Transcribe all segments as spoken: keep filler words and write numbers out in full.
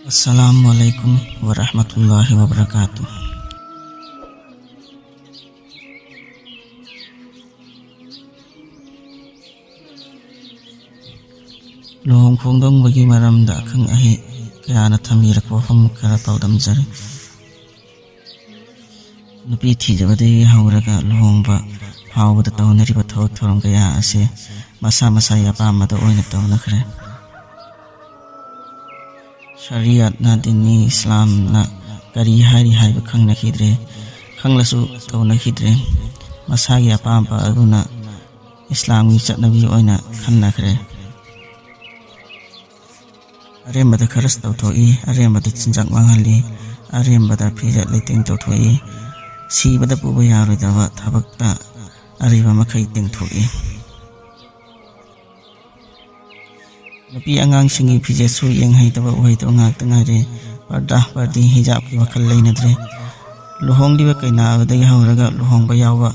Assalamu alaikum wa rahmatullahi wa barakatuh. ꯂꯨꯍꯣꯡ ꯈꯣꯡꯗꯣꯡꯕꯒꯤ ꯃꯔꯝꯗ ꯑꯈꯪ ꯑꯍꯩ ꯀꯌꯥꯅ ꯊꯝꯕꯤꯔꯛꯄ ꯋꯥꯐꯝ ꯈꯔ ꯄꯥꯎꯗꯝꯖꯔꯤ꯫ ꯅꯨꯄꯤ ꯊꯤꯖꯕꯗꯒꯤ ꯍꯧꯔꯒ ꯂꯨꯍꯣꯡꯕ ꯐꯥꯎꯕꯗ ꯇꯧꯅꯔꯤꯕ ꯊꯕꯛ ꯊꯧꯔꯝ ꯀꯌꯥ ꯑꯁꯤ ꯃꯁꯥ ꯃꯁꯥꯒꯤ ꯑꯄꯥꯝꯕꯗ ꯑꯣꯏꯅ ꯇꯧꯅꯈ꯭ꯔꯦ꯫ ꯁꯔꯤꯌꯠꯅ, ꯗꯤꯟ ꯏꯁꯂꯥꯝꯅ ꯀꯔꯤ ꯍꯥꯏꯔꯤ ꯍꯥꯏꯕ ꯈꯪꯅꯈꯤꯗ꯭ꯔꯦ꯫ ꯈꯪꯂꯁꯨ ꯇꯧꯅꯈꯤꯗ꯭ꯔꯦ꯫ ꯃꯁꯥꯒꯤ ꯑꯄꯥꯝꯕ ꯑꯗꯨꯅ ꯏꯁꯂꯥꯝꯒꯤ ꯆꯠꯅꯕꯤ ꯑꯣꯏꯅ ꯈꯟꯅꯈ꯭ꯔꯦ꯫ ꯑꯔꯦꯝꯕꯗ ꯈꯔꯁ ꯇꯧꯊꯣꯛꯏ, ꯑꯔꯦꯝꯕꯗ ꯆꯤꯟꯖꯥꯛ ꯃꯥꯡꯍꯜꯂꯤ, ꯑꯔꯦꯝꯕꯗ ꯐꯤꯖꯦꯠ ꯂꯩꯇꯦꯡ ꯇꯧꯊꯣꯛꯏ, ꯁꯤꯕꯗ ꯄꯨꯕ ꯌꯥꯔꯣꯏꯗꯕ ꯊꯕꯛꯇ ꯑꯔꯩꯕ ꯃꯈꯩ ꯇꯦꯡꯊꯣꯛꯏ꯫ ꯅꯨꯄꯤ ꯑꯉꯥꯡꯁꯤꯡꯒꯤ ꯐꯤꯖꯦꯠꯁꯨ ꯌꯦꯡꯍꯩꯇꯕ ꯎꯍꯩꯇꯕ ꯉꯥꯛꯇ ꯉꯥꯏꯔꯦ꯫ ꯄꯔꯗꯥ, ꯄꯔꯗꯤ, ꯍꯤꯖꯥꯕꯀꯤ ꯋꯥꯈꯜ ꯂꯩꯅꯗ꯭ꯔꯦ꯫ ꯂꯨꯍꯣꯡꯂꯤꯕ ꯀꯩꯅꯥ ꯑꯗꯨꯗꯒꯤ ꯍꯧꯔꯒ ꯂꯨꯍꯣꯡꯕ ꯌꯥꯎꯕ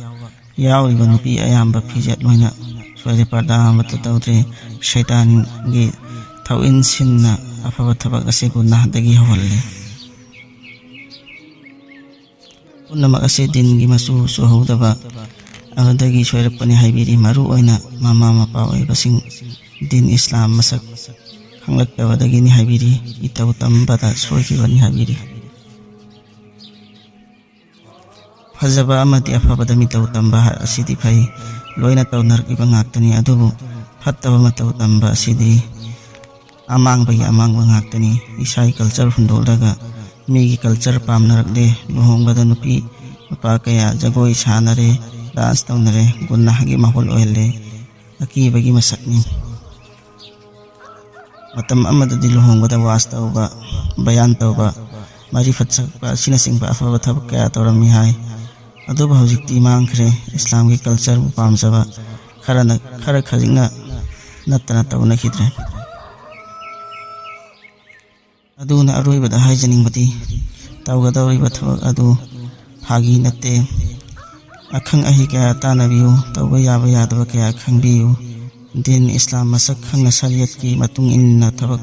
ꯌꯥꯎꯔꯤꯕ ꯅꯨꯄꯤ ꯑꯌꯥꯝꯕ ꯐꯤꯖꯦꯠ ꯂꯣꯏꯅ ꯁꯣꯏꯔꯦ, ꯄꯔꯗꯥ ꯑꯃꯠꯇ ꯇꯧꯗ꯭ꯔꯦ꯫ ꯁꯩꯇꯥꯟꯒꯤ ꯊꯧꯏꯟꯁꯤꯡꯅ ꯑꯐꯕ ꯊꯕꯛ ꯑꯁꯤ ꯒꯨꯅꯥꯍꯗꯒꯤ ꯍꯧꯍꯜꯂꯤ꯫ ꯄꯨꯝꯅꯃꯛ ꯑꯁꯤ ꯗꯤꯟꯒꯤ ꯃꯆꯨ ꯆꯨꯍꯧꯗꯕ ꯑꯗꯨꯗꯒꯤ ꯁꯣꯏꯔꯛꯄꯅꯤ ꯍꯥꯏꯕꯤꯔꯤ꯫ ꯃꯔꯨ ꯑꯣꯏꯅ ꯃꯃꯥ ꯃꯄꯥ ꯑꯣꯏꯕꯁꯤꯡ ꯗꯤꯟ ꯏꯁꯂꯥꯝ ꯃꯁꯛ ꯈꯪꯂꯛꯇꯕꯗꯒꯤꯅꯤ ꯍꯥꯏꯕꯤꯔꯤ꯫ ꯏꯇꯧ ꯇꯝꯕꯗ ꯁꯣꯏꯈꯤꯕꯅꯤ ꯍꯥꯏꯕꯤꯔꯤ꯫ ꯐꯖꯕ ꯑꯃꯗꯤ ꯑꯐꯕꯗ ꯃꯤꯇꯧ ꯇꯝꯕ ꯑꯁꯤꯗꯤ ꯐꯩ, ꯂꯣꯏꯅ ꯇꯧꯅꯔꯛꯂꯤꯕ ꯉꯥꯛꯇꯅꯤ꯫ ꯑꯗꯨꯕꯨ ꯐꯠꯇꯕ ꯃꯇꯧ ꯇꯝꯕ ꯑꯁꯤꯗꯤ ꯑꯃꯥꯡꯕꯒꯤ ꯑꯃꯥꯡꯕ ꯉꯥꯛꯇꯅꯤ꯫ ꯏꯁꯥꯒꯤ ꯀꯜꯆꯔ ꯍꯨꯟꯗꯣꯛꯂꯒ ꯃꯤꯒꯤ ꯀꯜꯆꯔ ꯄꯥꯝꯅꯔꯛꯂꯦ꯫ ꯂꯨꯍꯣꯡꯕꯗ ꯅꯨꯄꯤ ꯅꯨꯄꯥ ꯀꯌꯥ ꯖꯒꯣꯏ ꯁꯥꯅꯔꯦ, ꯗꯥꯟꯁ ꯇꯧꯅꯔꯦ, ꯒꯨꯟꯅꯥꯍꯒꯤ ꯃꯥꯍꯣꯜ ꯑꯣꯏꯍꯜꯂꯦ꯫ ꯑꯀꯤꯕꯒꯤ ꯃꯁꯛꯅꯤ꯫ ꯃꯇꯝ ꯑꯃꯗꯗꯤ ꯂꯨꯍꯣꯡꯕꯗ ꯋꯥꯁ ꯇꯧꯕ, ꯕꯌꯥꯟ ꯇꯧꯕ, ꯃꯔꯤ ꯐꯠꯆꯠꯄ ꯑꯁꯤꯅꯆꯤꯡꯕ ꯑꯐꯕ ꯊꯕꯛ ꯀꯌꯥ ꯇꯧꯔꯝꯃꯤ ꯍꯥꯏ꯫ ꯑꯗꯨꯕꯨ ꯍꯧꯖꯤꯛꯇꯤ ꯃꯥꯡꯈ꯭ꯔꯦ꯫ ꯏꯁꯂꯥꯝꯒꯤ ꯀꯜꯆꯔꯕꯨ ꯄꯥꯝꯖꯕ ꯈꯔꯅ, ꯈꯔ ꯈꯖꯤꯛꯅ ꯅꯠꯇꯅ ꯇꯧꯅꯈꯤꯗ꯭ꯔꯦ꯫ ꯑꯗꯨꯅ ꯑꯔꯣꯏꯕꯗ ꯍꯥꯏꯖꯅꯤꯡꯕꯗꯤ, ꯇꯧꯒꯗꯧꯔꯤꯕ ꯊꯕꯛ ꯑꯗꯨ ꯐꯥꯒꯤ ꯅꯠꯇꯦ꯫ ꯑꯈꯪ ꯑꯍꯩ ꯀꯌꯥ ꯇꯥꯟꯅꯕꯤꯌꯨ, ꯇꯧꯕ ꯌꯥꯕ ꯌꯥꯗꯕ ꯀꯌꯥ ꯈꯪꯕꯤꯌꯨ꯫ ꯗꯤꯟ ꯏꯁꯂꯥꯝ ꯃꯁꯛ ꯈꯪꯅ ꯁꯔꯤꯌꯠꯀꯤ ꯃꯇꯨꯡ ꯏꯟꯅ ꯊꯕꯛ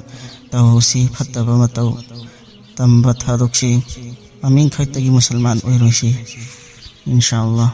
ꯇꯧꯁꯤ, ꯐꯠꯇꯕ ꯃꯇꯧ ꯇꯝꯕ ꯊꯥꯗꯣꯛꯁꯤ, ꯃꯃꯤꯡ ꯈꯛꯇꯒꯤ ꯃꯨꯁꯜꯃꯥꯟ ꯑꯣꯏꯔꯣꯏꯁꯤ, ꯏꯟꯁꯥ ꯑꯜꯂꯥ꯫